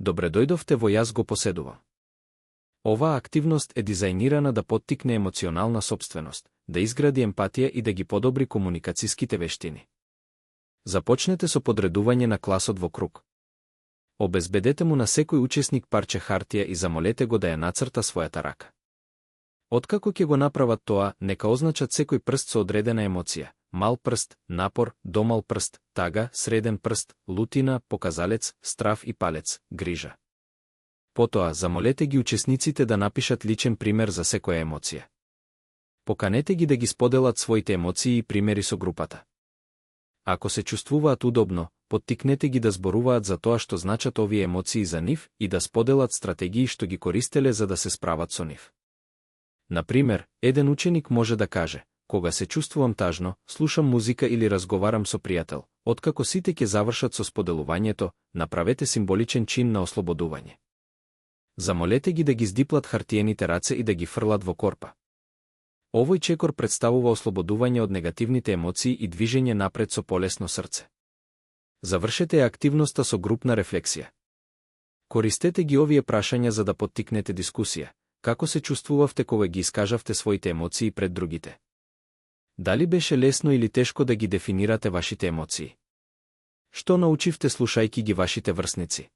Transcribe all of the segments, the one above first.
Добре дојдовте во Јас го поседувам. Оваа активност е дизајнирана да поттикне емоционална сопственост, да изгради емпатија и да ги подобри комуникацијските вештини. Започнете со подредување на класот во круг. Обезбедете му на секој учесник парче хартија и замолете го да ја нацрта својата рака. Откако ќе го направат тоа, нека означат секој прст со одредена емоција: мал прст, напор, домал прст, тага, среден прст, лутина, показалец, страв и палец, грижа. Потоа, замолете ги учесниците да напишат личен пример за секоја емоција. Поканете ги да ги споделат своите емоции и примери со групата. Ако се чувствуваат удобно, поттикнете ги да зборуваат за тоа што значат овие емоции за нив и да споделат стратегии што ги користеле за да се справат со нив. Например, еден ученик може да каже: кога се чувствувам тажно, слушам музика или разговарам со пријател. Откако сите ќе завршат со споделувањето, направете символичен чин на ослободување. Замолете ги да ги здиплат хартиените раце и да ги фрлат во корпа. Овој чекор представува ослободување од негативните емоции и движење напред со полесно срце. Завршете ја активноста со групна рефлексија. Користете ги овие прашања за да поттикнете дискусија. Како се чувствувавте кога ги искажавте своите емоции пред другите? Дали беше лесно или тешко да ги дефинирате вашите емоции? Што научивте слушајки ги вашите врсници?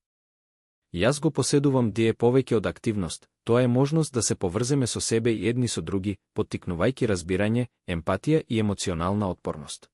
Јас го поседувам е повеќе од активност, тоа е можност да се поврземе со себе и едни со други, поттикнувајќи разбирање, емпатија и емоционална отпорност.